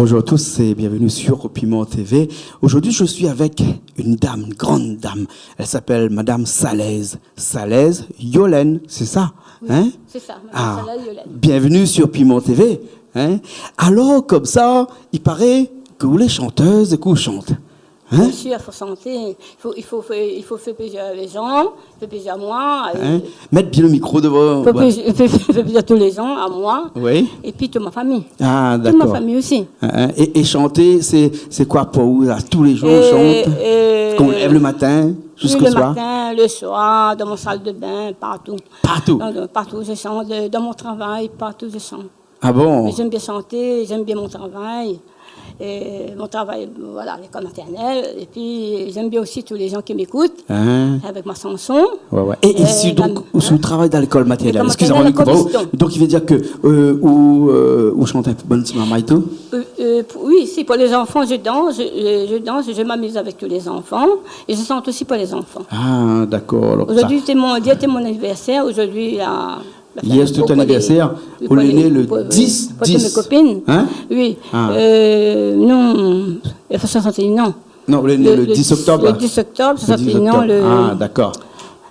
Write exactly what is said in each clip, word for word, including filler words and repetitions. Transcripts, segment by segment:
Bonjour à tous et bienvenue sur Piment T V. Aujourd'hui, je suis avec une dame, une grande dame. Elle s'appelle Madame Salaise. Salaise Yolène, c'est ça, hein ? Oui, c'est ça, Madame Salaise Yolène. Bienvenue sur Piment T V, hein ? Alors, comme ça, il paraît que vous les chanteuses et que vous chantez. Hein ? Bien sûr, il faut chanter. Il faut, il faut faire, il faut faire plaisir à les gens, faire plaisir à moi, euh, hein ? Mèt bien le micro devant. Faut plaisir, faire, faire plaisir à tous les gens, à moi. Oui. Et puis toute ma famille. Ah, d'accord. Toute ma famille aussi. Hein, hein. Et, et chanter, c'est, c'est quoi pour vous, là ? Tous les jours, on chante ? Quand on lève le matin, jusqu'au soir ? Le matin, le soir, dans mon salle de bain, partout. Partout ? Dans, dans, partout, je chante. Dans mon travail, partout, je chante. Ah bon ? Mais j'aime bien chanter, j'aime bien mon travail. Et mon travail, voilà, l'école maternelle. Et puis, j'aime bien aussi tous les gens qui m'écoutent avec ma chanson. Ouais, ouais. Et, et si donc, ou travay dan lékol maternèl, excusez-moi, donc, donc, il veut dire que, euh, ou, euh, ou shant in pé bann ti marmay tout ? Euh, euh, pour, oui, si, pour les enfants, je danse, je, je, je danse, je m'amuse avec tous les enfants. Et je chante aussi pour les enfants. Ah, d'accord. Aujourd'hui, c'était mon, hier, c'était mon anniversaire. Aujourd'hui, la Hier, c'était ton anniversaire. Ou lé né le dix dix. Pour mes copines. Hein ? Oui. Ah. Euh, non, elle fait soixante et un ans. Non, ou lé né le dix octobre. Le dix octobre, soixante et un ans, le... Ah, d'accord.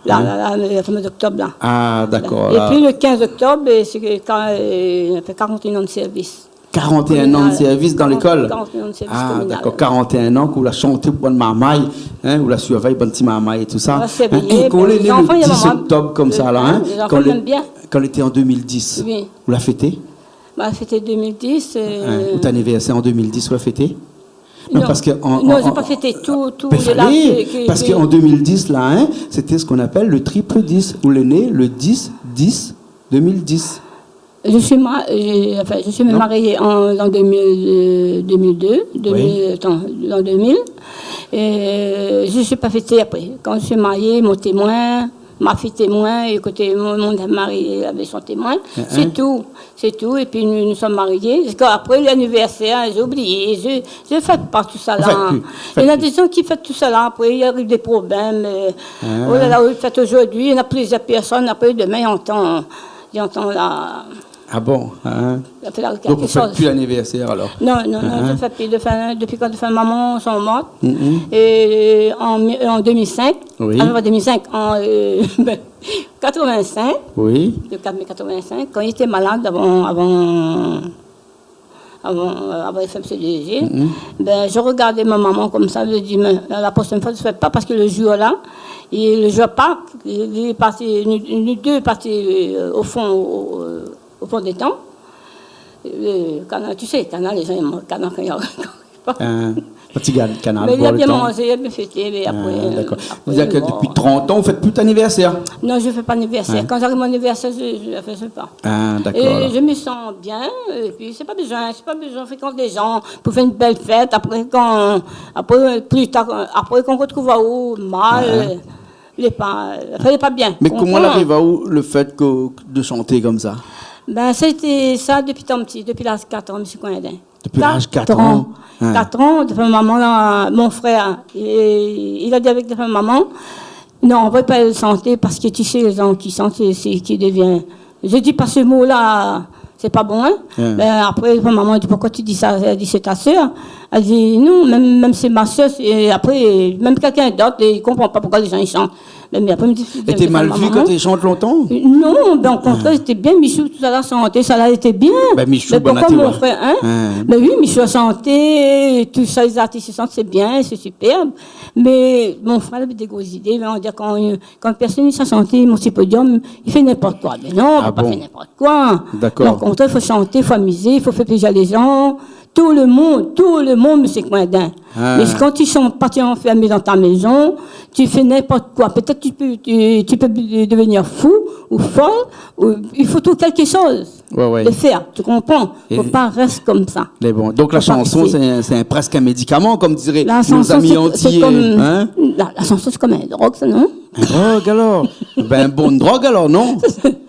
Là, là, là, le premier octobre, là. Ah, d'accord. Et puis le quinze octobre, c'est que quand, euh, elle fait quarante et un ans de service. Quarante et un ans de service dans l'école. Quarante et un ans de service communal. Ah, d'accord. Quarante et un ans k'ou la shanté pou bann marmay, hein, ou la survèy bann ti marmay é tout sa. Hein, é kan ou lé né le dix octobre konmsa la, hein, kan lété an deux mille dix, ou la fété ? Bah, fété deux mille dix, euh, out anniversaire an deux mille dix, ou la fété ? Non, parske an, non, an, j'ai pas fêté tout, tout, ben, fallait, parske an deux mille dix la, hein, c'était ce qu'on appelle le triple dix. Ou lé né le dix dix deux mille dix. Je suis ma-, euh, enfin, je suis mariée en, en deux mille, euh, deux mille deux, deux mille, attends, en deux mille. Et je suis pas fêtée après. Quand je suis mariée, mon témoin, ma fille témoin, é koté mon, mon mari lavé son témoin. C'est tout, c'est tout. Et puis nous, nous sommes mariés. Parce qu'après l'anniversaire, j'ai oublié, je, je fête pas tout ça là. Vous faites plus, vous faites plus. Il y en a des gens qui fêtent tout ça là, après il arrive des problèmes, euh, oh là là, on fête aujourd'hui, il y en a plusieurs personnes, après demain, on entend, j'entends la... Ah bon, hein ? Donc, vous faites plus l'anniversaire, alors ? Non, non, non, je fais plus. Depuis quand, depuis quand ma maman sont mortes, et en, en deux mille cinq, alors, deux mille cinq, en, euh, ben, quatre-vingt-cinq, le quatre mai quatre-vingt-cinq, quand il était malade avant, avant, avant, euh, avoir fait ses deux yeux, ben, je regardais ma maman comme ça, je dis, mais la prochaine fois, je fais pas, parce que le jour-là, et le jour Pâques, il est parti, nous, nous deux partis, euh, au fond, au, au fond des temps. Euh, Canal, tu sais, Canal, les gens aiment Canal quand il y a, quand il y a pas. Hein, kan ti gard Canal. Mais il a bien mangé, il a bien fêté, mais après, euh, d'accord. Vous dire que depuis trente ans, vous faites plus d'anniversaire. Non, je fais pas d'anniversaire. Quand j'arrive mon anniversaire, je, je, je fais pas. Ah, d'accord, alors. Et je me sens bien, et puis c'est pas besoin, c'est pas besoin de fréquenter des gens pour faire une belle fête. Après, quand, après, plus tard, après, quand on retrouve au mal, euh, lé pa, enfin, lé pa bien. Mé koman la ariv aou le fait que, de chanter comme ça ? Ben, c'était ça depuis tant petit, depuis l'âge quatre ans, monsieur Coindin. Depuis l'âge quatre ans. Quatre ans. Hein. Quatre ans, de maman, là, mon frère, il, il a dit avec de maman, non, on va pas le chanter parce que tu sais, les gens qui chantent, c'est, c'est qui devient. Je dis pas ce mot-là, c'est pas bon, hein. Hein. Ben, après, maman dit, pourquoi tu dis ça ? Elle dit, c'est ta sœur. Elle dit, non, même, même c'est ma sœur, c'est, après, même quelqu'un d'autre, il comprend pas pourquoi les gens ils chantent. Ben, mais après, me dit, et t'es mal vu quand tu chantes longtemps ? Non, ben, au contraire, c'était bien, Michou, tout ça là, chanter, ça là, était bien. Ben, Michou, mais pourquoi mon frère, hein ? Hein. Ben oui, Michou a chanté, tout ça, les artistes ils chantent, c'est bien, c'est superbe. Mais mon frère, il avait des grosses idées, mais on dit quand, euh, Kan pèrsone i sa shanté, i mont si podium, i fé ninport koi. Mé non, i pé pa fé ninport koi. Ah bon ? D'accord. Donk, okontrèr, i fo shanté, i fo amizé, i fo fé plézir lé jan. Tout le monde, tout le monde, mésyé Coindin. Ah. Mé kan ou shant pa, ou lé anfèrmé dan out mézon, ou fé ninport koi. Pétèt ou pé, ou, ou pé devenir fou ou fol, ou, i fo trouv kékshoz. Ouais, ouais. De fèr, ou konpran ? Fo pa rès konmsa. Mé bon, donk la shanson, sé, sé in, prèsk in médikaman, konm diré nos amis antillais, hein ? La shanson, sé, sé konm, la, la shanson, sé konm in drog, sa, non ? In drog, alor ? Ben, in bon drog, alor, non ?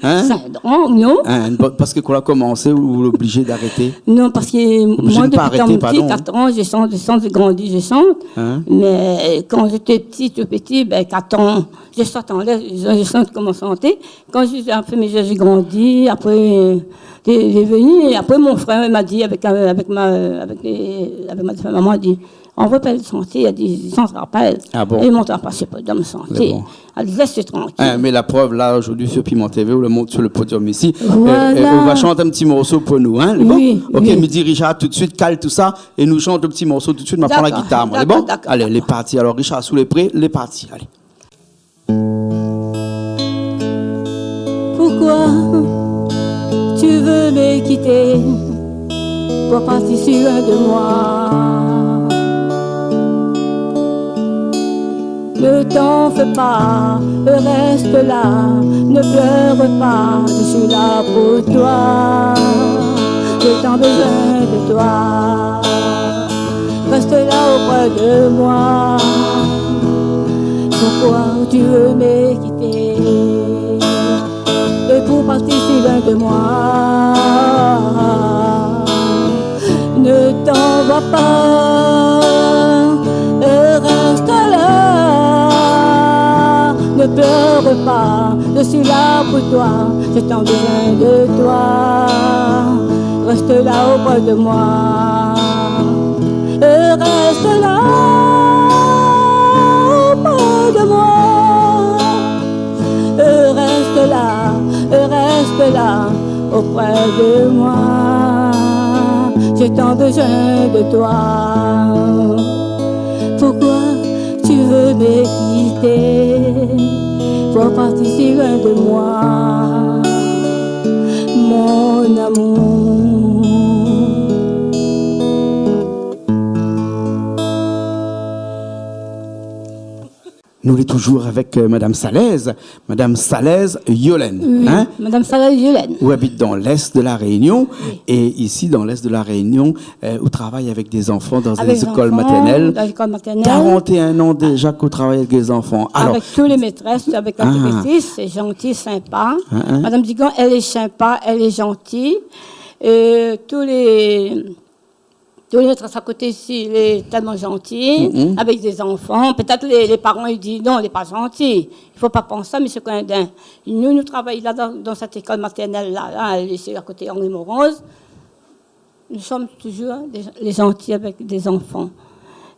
Hein ? Sink an, non. Hein, bon, parske kan ou la komansé, ou, ou lé oblizé arété ? Non, parske moin, dopi tan pti, kat an, je shant, je shant, je grandi, je shante. Hein ? Mé, euh, kan j'étais petit, tout petit, ben, kat an, je shante anlèr, je, je shante koman shanté. Kan j'ai fait mes jeux, j'ai grandi, après, euh, j'ai, j'ai venu, et après mon frère m'a dit, avec, euh, avec ma, avec les, avec ma maman, a dit, « On veut pas le chanter. » Elle dit, « Sans rappel. » Ah bon ? Et mon papa, c'est pas d'homme chanter. C'est bon. Elle dit, « Laisse tranquille. » Hein, mé la prèv, la, zordi, sur Piment T V, ou la mont sur le podium ici. Voilà. Euh, euh, ou va shant in ti morso pou nou, hein, lé bon ? Oui, oui. Ok, mi di Richard tout de suite, kal tout sa, é nou shant in ti morso tout de suite, ma pran la gitar, moin, lé bon ? D'accord, d'accord, d'accord. Alé, lé parti. Alor, Richard, si ou lé pré, lé parti, alé. Pourquoi tu veux me quitter pour partir si loin de moi ? Ne t'en fais pas, reste là, ne pleure pas, je suis là pour toi. J'ai tant besoin de toi. Reste là auprès de moi. Pourquoi tu veux me quitter et pour partir si loin de moi ? Ne t'en va pas, reste là. Ne pleure pas, je suis là pour toi. J'ai tant besoin de toi. Reste là auprès de moi. Reste là auprès de moi. Reste là, reste là auprès de moi. J'ai tant besoin de toi. Pourquoi tu veux me quitter pour partir si loin de moi, mon amour ? Nou lé toujour avèk, euh, Madame Salaise, Madame Salaise Yolène, hein ? Oui, Madame Salaise Yolène. Ou abit dan l'Est de La Réunion, oui, é isi dan l'Est de La Réunion, euh, ou travay avèk dé zanfan dan in lékol matèrnèl. Avèk dé zanfan, dan lékol matèrnèl. Karant-é-in an déja k'ou travay avèk dé zanfan. Alor, avèk tout lé métrès, avèk la, ah, dé métrès, sé zanti, sinpa. Hein, hein. Madame Digan, èl lé sinpa, èl lé zanti. Euh, tout lé, tout lé métrès a koté isi, lé tèlman zanti, mm, mm, avèk dé zanfan. Pétèt lé, lé paran i di, « Non, lé pa zanti. I fo pa pans sa, mésyé Coindin. » Nou, nou travay la dan, dan sèt lékol matèrnèl la, la, lé, sé a koté Henri Morose. Nous sommes toujours des, les gentils avec des enfants.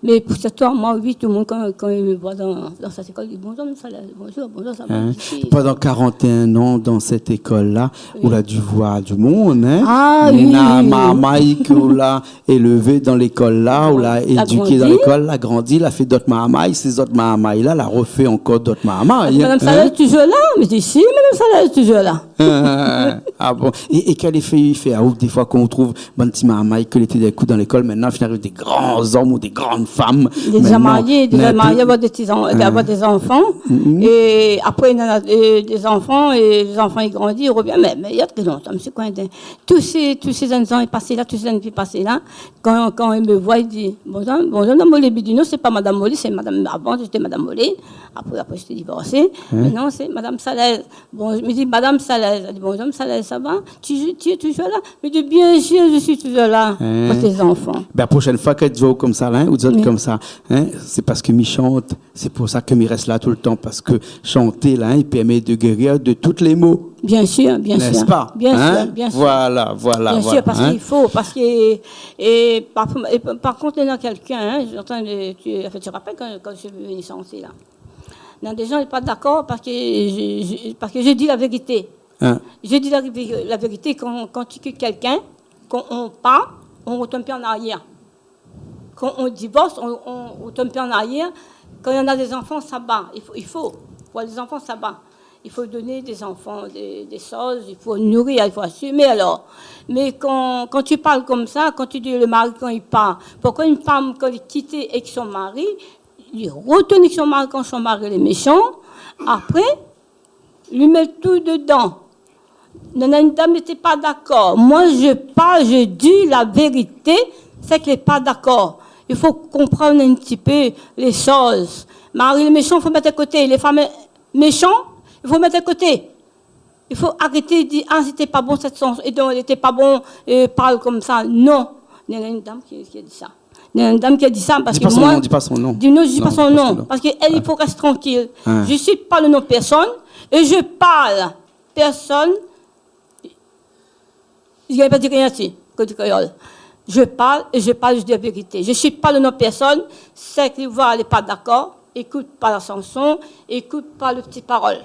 Mais pour ce temps, moi, oui, tout le monde, quand, quand il me voit dans, dans cette école, il dit, « Bonjour, Madame Salaise, bonjour, bonjour, ça va, hein, ici. » Pandan karant-é-in an dan sèt lékol la, oui, ou la di voir du moun, hein ? Ah, oui, oui, oui. Néna marmay k'ou la élevé dan lékol la, ou la édiké dan lékol, la grandi, la fé dot marmay, sé zot marmay la, la rofé ankor dot marmay, hein ? Madame Salaise lé toujour la ? Mi di, « Si, Madame Salaise lé toujour la. » Ah bon ? É, é kèl éfé i fé aou, défoi, kan ou trouv bann ti marmay ke lété d'in kou dan lékol, mintnan, fine ariv dé gran zom ou dé gran fanm. Déza marié, déza marié, avoir dé ti zan-, avoir dé zanfan. Mm. É apré, néna, euh, dé zanfan, é lé zanfan i grandi, i rovien. Mé, mé i na tré lontan, mésyé Coindin. Tout sé, tout sé zèn zan i pasé la, tout sé zèn fi pasé la, kan, kan i me voi, i di, « Bonjour, bonjour, Madame Molé. » Mi di, « Non, sé pa Madame Molé, sé Madame, avan, sété Madame Molé. Apré, apré, sété divorsé. » Hein ? Mintnan, sé Madame Salaise. Bon, mi di, « Madame Salaise. » Èl di, « Bonjour, Madame Salaise, ça va ? Tu, tu es toujours là ? » Mi di, « Bien sûr, je suis toujours là. » Hein ? Pour tes enfants. Bin, la proshèn foi k'èl i di aou konmsa la, hein, ou di konmsa, hein, sé parske mi shant, sé pou sa ke mi rès la toultan, parske shanté la, hein, i pèrmé de gérir de tout lé mo. Bien sûr, bien sûr. N'est-ce pas ? Bien sûr, hein ? Bien sûr. Voilà, voilà, voilà, hein. Bien sûr, parske i fo, parske, é par, é par kont, néna kèlkin, hein, j'entends le, tu, enfin, tu te rappelles quand, quand je suis venue chanter là ? Néna dé zan lé pa dakor parske je, je, parske je di la vérité. Hein. Je di la vé-, la vérité, kan, kan ou kit kèlkin, kan ou part, ou rotourn pi an arièr. Kan ou divors, ou, ou, ou rotourn pi an arièr. Kan néna dé zanfan, sa va. I fo, i fo. Pou avoir dé zanfan, sa va. I fo doné dé zanfan dé, dé shoz, i fo nouri, i fo asimé alor. Mé kan, kan ou parl konmsa, kan ou di le mari, kan i part, poukosa in fanm, kan èl i kit èk son mari, li rotourn èk son mari kan son mari lé méshan, apré, li mèt tout dedan. Néna in dam lété pa dakor. Moi, je parle, je dis la vérité, sé k'lé pa dakor. I fo konprann in ti pé lé shoz. Mari lé méshan, fo mèt a koté. Lé fanm méshan, i fo mèt a koté. I fo arété di, ah, sété pa bon sèt shanson, é donk, lété pa bon, euh, parl konmsa. Non. Néna in dam ki, ki la di sa. Néna in dam ki la di sa, parske moin, di pa son nom, di pa son nom. Di non, di pa son nom, parske èl, i fo rès trankil. Je cite pas le nom de personne, et je parle personne. Je n'ai pas dit rien ici, koté kréol. Je parle et je parle, je dis la vérité. Je cite pas le nom de personne, sak i voi lé pa dakor, ékout pa la shanson, ékout pa le ti parol.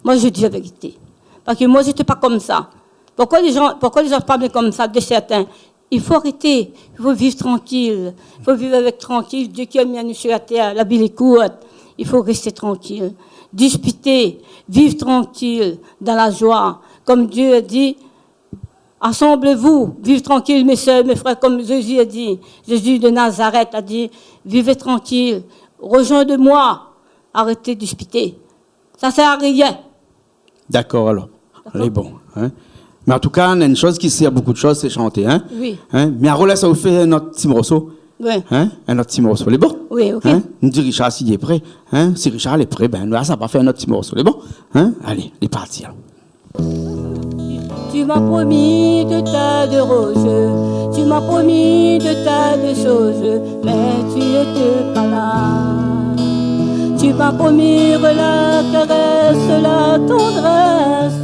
Moin, je dis la vérité. Parske moin, j'étais pas comme ça. Pourquoi les gens, pourquoi les gens parlent comme ça de certains ? I fo arété, i fo viv trankil, i fo viv avèk trankil. Dieu qui a mis à nous sur la terre, la vie est courte, i fo rès trankil. Dispité, viv trankil, dan la joi. Konm Dieu la di, assemblez-vous, viv trankil, mes sœurs, mes frères, konm Jésus la di, Jésus de Nazareth la di, vivez tranquille, rejoignez-moi, arrêtez de disputer. Ça sert à rien. Dakor, alor. Dakor. Lé bon, hein. Mé an tou ka, néna in shoz ki sèr bonpé de shoz, sé shanté, hein. Oui. Hein ? Mé alor la, sa ou fé in ot ti morso. Oui. Hein ? In ot ti morso. Lé bon ? Oui, ok. Hein ? Nou di Richard, si li lé pré, hein ? Si Richard lé pré, bin, nou, sa va fé in ot ti morso. Lé bon ? Hein ? Alé, lé parti, alor. Tu m'as promis des tas de roses, tu m'as promis des tas de choses, mais tu étais pas là. Tu m'as promis la caresse, la tendresse,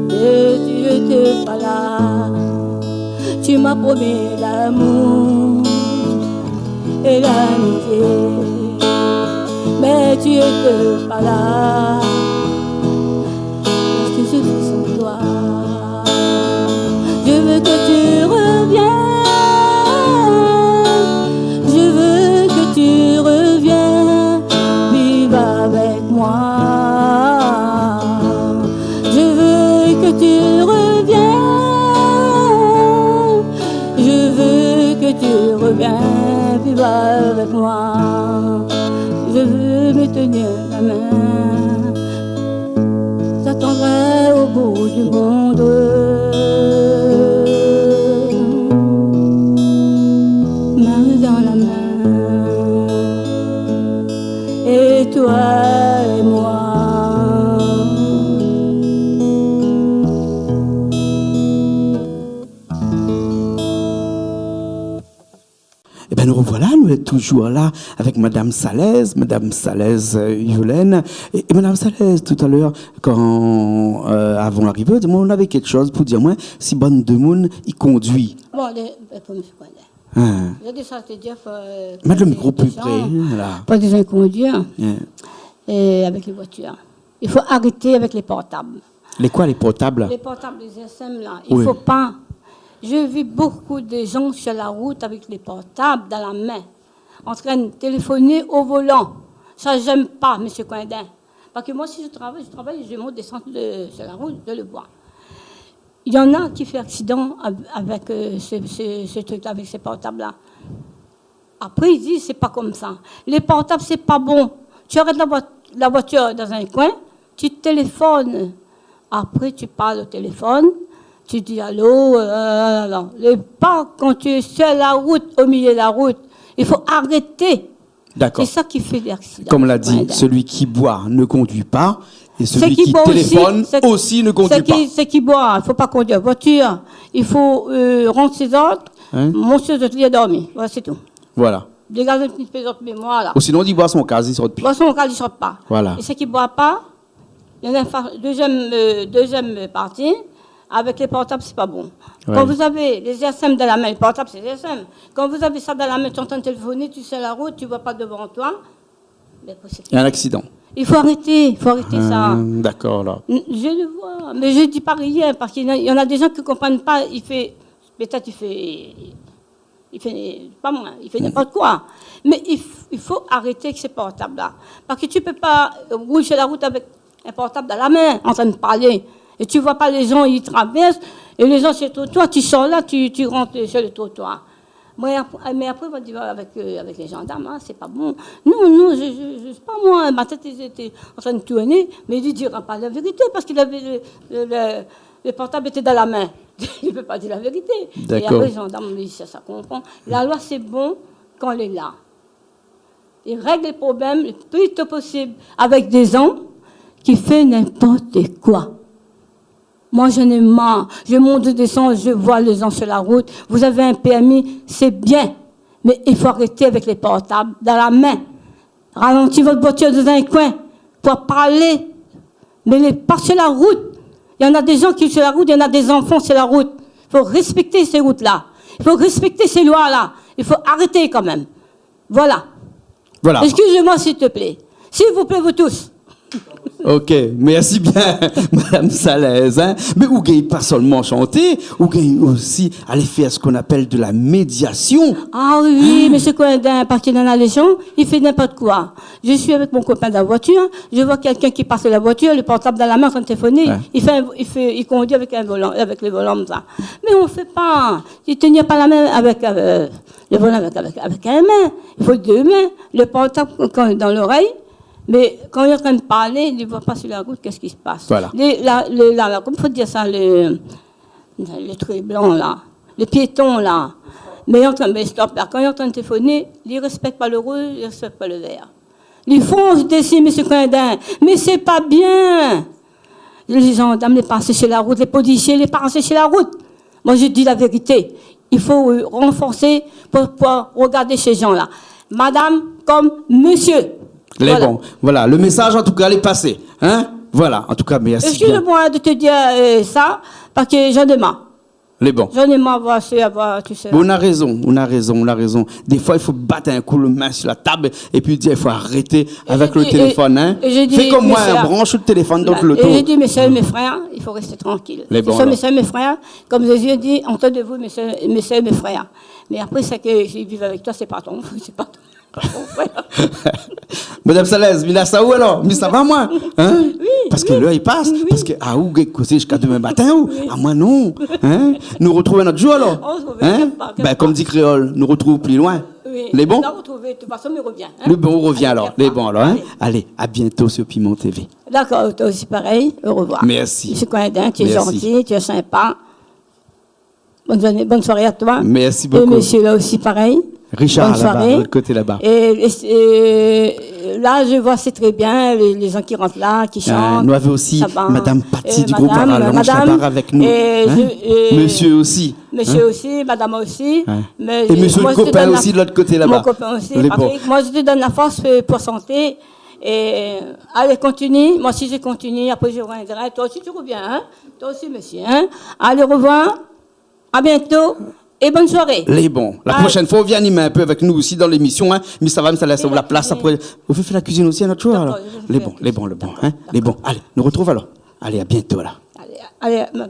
mais tu étais pas là. Tu m'as promis l'amour et l'amitié, mais tu étais pas là. Parce que je vis sans toi. Je veux que tu reviennes. Je veux que tu reviennes vivre avec moi. Je veux que tu reviennes. Je veux que tu reviennes vivre avec moi. Je veux me tenir la main. J'attendrai au bout du monde. Main dans la main. Et toi et moi. Ében, nou rovoila, nou lé toujour la avèk Madam Salèz, Madam Salèz, euh, Yolène. É, é Madam Salèz, talèr, kan, euh, avan arivé, ou di amoin, ou navé kékshoz pou di amoin, si bann demoun i kondui. Bon, lé, euh, pou mésyé Kondé. Hein. Mèt le mikro pli pré, hein, la. Fo dé zan i kondui, hein. Hein. É avèk lé voitir. I fo arété avèk lé portab. Lé koi, lé portab ? Lé portab, lé G S M la. Oui. I fo pa. Je vis beaucoup de gens sur la route avec les portables dans la main, en train de téléphoner au volant. Ça, j'aime pas, monsieur Coindin. Parce que moi, si je travaille, je travaille, je monte, descends de, sur la route, je le vois. Il y en a qui fait accident av-, avec, euh, ce, ce, ce truc-là, avec ces portables-là. Après, ils disent, c'est pas comme ça. Les portables, c'est pas bon. Tu arrêtes la voi-, la voiture dans un coin, tu téléphones. Après, tu parles au téléphone, tu dis, allô, euh, là, là, là. Et pas quand tu es sur la route, au milieu de la route. Il faut arrêter. D'accord. C'est ça qui fait les accidents. Comme l'a dit, celui qui boit ne conduit pas, et celui qui téléphone aussi ne conduit pas. Sak i boi osi, sak i, sak i boi, i fo pa kondui la voitir. I fo, euh, rann sé zot, mont sé zot li, dormi. Voilà, c'est tout. Voilà. Dégaz in ti pé zot mémoir, la. Ou sinon, li boir son kaz, li sort pi. Boir son kaz, li sort pa. Voilà. É sak i boi pa, néna in fa-, dézyèm, euh, dézyèm parti, avèk lé portab, sé pa bon. Ouais. Quand vous avez les G S M dans la main, le portable, c'est G S M. Quand vous avez ça dans la main, tu es en train de téléphoner, tu es sur la route, tu vois pas devant toi, mais c'est... Il y a un accident. Il faut arrêter, il faut arrêter ça. Ah, d'accord, là. N-, je le vois, mais je dis pas rien, parce qu'il y en a, il y en a des gens qui comprennent pas, il fait, peut-être il fait, il fait, pas moi, il fait n'importe quoi. Mais il f-, il faut arrêter avec ces portables-là. Parce que tu peux pas rouler sur la route avec un portable dans la main, en train de parler. Et tu vois pas les gens, ils traversent, et les gens sur le trottoir, tu sors là, tu, tu rentres sur le trottoir. Mé ap-, mé apré, va dir avèk, euh, avèk lé zandarm, hein, sé pa bon. Non, non, je, je, je sais pas moi, ma tête était en train de tourner, mais il dira pas la vérité parce qu'il avait le, le, le, le portable était dans la main. Il peut pas dire la vérité. D'accord. Et après, le gendarme, lui, ça, ça comprend. La loi, c'est bon quand elle est là. Il règle les problèmes le plus tôt possible avec des gens qui fait n'importe quoi. Moi, j'en ai marre. Je monte, je descends, je vois les gens sur la route. Vous avez un permis, c'est bien. Mais il faut arrêter avec les portables dans la main. Ralentir votre voiture dans un coin pour parler. Mais les, pas sur la route. Il y en a des gens qui sont sur la route, il y en a des enfants sur la route. Il faut respecter ces routes-là. Il faut respecter ces lois-là. Il faut arrêter quand même. Voilà. Voilà. Excusez-moi, s'il te plaît. S'il vous plaît, vous tous. Ok, merci bien, Madame Salaise, hein. Mais ou gingn pas seulement chanter, ou gingn aussi aller faire ce qu'on appelle de la médiation. Ah oui, oui, monsieur Coindin, parce que dans la Légion, il fait n'importe quoi. Je suis avec mon copain dans la voiture, je vois quelqu'un qui passe la voiture, le portable dans la main, en train de téléphoner. Ouais. Il fait un, il fait, il conduit avec un volant, avec le volant comme ça. Mais on fait pas. Il tenait pas la main avec, euh, le volant avec, avec, avec une main. Il faut deux mains. Le portable quand, dans l'oreille. Mais quand il est en train de parler, il ne voit pas sur la route qu'est-ce qui se passe. Voilà. Les, la, le, la, la, comment faut dire ça, le, le truc blanc là, le piéton là. Mais il est en train, mais stop, là, quand il est en train de téléphoner, il ne respecte pas le rouge, il ne respecte pas le vert. Li fonce dessus, monsieur Coindin. Mais c'est pas bien. Les gendarmes, les passent sur la route, les policiers, les passent sur la route. Moi, je dis la vérité. Il faut, euh, renforcer pour, pour regarder ces gens-là. Madame comme monsieur. Voilà. Lé bon. Voilà. Le message, en tout cas, il est passé. Hein ? Voilà. En tout cas, merci bien. Excuse-moi de te dire, euh, ça, parce que j'en ai marre. Lé bon. J'en ai marre, voir, c'est avoir, tu sais. Bon, ou na rézon, ou na rézon, ou na rézon. Défoi, i fo bat in kou la min si la tab épi dir, i fo arété avèk le téléfone, hein. Et je dis, et je dis, messieurs, bransh out téléfone dan loto. Et je dis, messieurs, mes frères, il faut rester tranquille. Lé bon, alors. Ce sont mes soeurs, mes frères. Comme Jésus dit, entendez-vous, mes soeurs, mes soeurs, mes frères. Mais après, c'est que ils vivent avec toi, c'est pas ton, c'est pas ton Madame Salaise, mi la sa ou alor ? Mi sava, moin, hein ? Oui, oui. Parske lèr i pas, oui, parske, ah, ou gingn kozé ziska domin matin, ou ? Oui. Ah, moin non, hein ? Nou artrouv in ot zour alor. On se retrouve, hein ? T'inquiète pas, t'inquiète pas. Ben, konm di kréol, nou artrouv pli loin. Oui, lé bon ? On va retrouver, de toute façon, on revient, hein ? Lé bon, ou revien alor. Allez, lé bon alor, hein ? Allez, à bientôt sur Piment T V. D'accord, toi aussi pareil. Au revoir. Merci. Monsieur Coindin, tu es gentil, tu es sympa. Bonne journée, bonne soirée à toi. Merci beaucoup. Et monsieur là aussi, pareil. Richard, bonne soirée. Bonne soirée. Là-bas, de l'autre côté là-bas. Et, et, et là, je vois, c'est très bien, les, les gens qui rentrent là, qui chantent, ça va. Euh, nou avé osi Madame Patty du groupe Avalanche là-bas avèk nou. Hein ? Et je, et monsieur aussi, hein ? Monsieur aussi, madame aussi. Ouais. Et monsieur le copain aussi de l'autre côté là-bas. Mon copain aussi, Patrick. Lé bon. Moi, je te donne la force, euh, pour chanter. Et, euh, allez, continue. Moi aussi, je continue. Après, je reviendrai. Toi aussi, tu reviens, hein ? Toi aussi, monsieur, hein ? Allez, au revoir. À bientôt et bonne soirée. Lé bon. La prochaine fois, ou vien animé in pé avèk nou osi dan lémisyon, hein. Mi sava, mi sa lès aou la plas apré. Ou fé, fé la kuizine osi in ot zour alor. D'accord, je vais faire cuisine. Lé bon, lé bon, lé bon, hein. D'accord. Lé bon. Allez, nou artrouv alor. Allez, à bientôt là. Allez, allez, euh,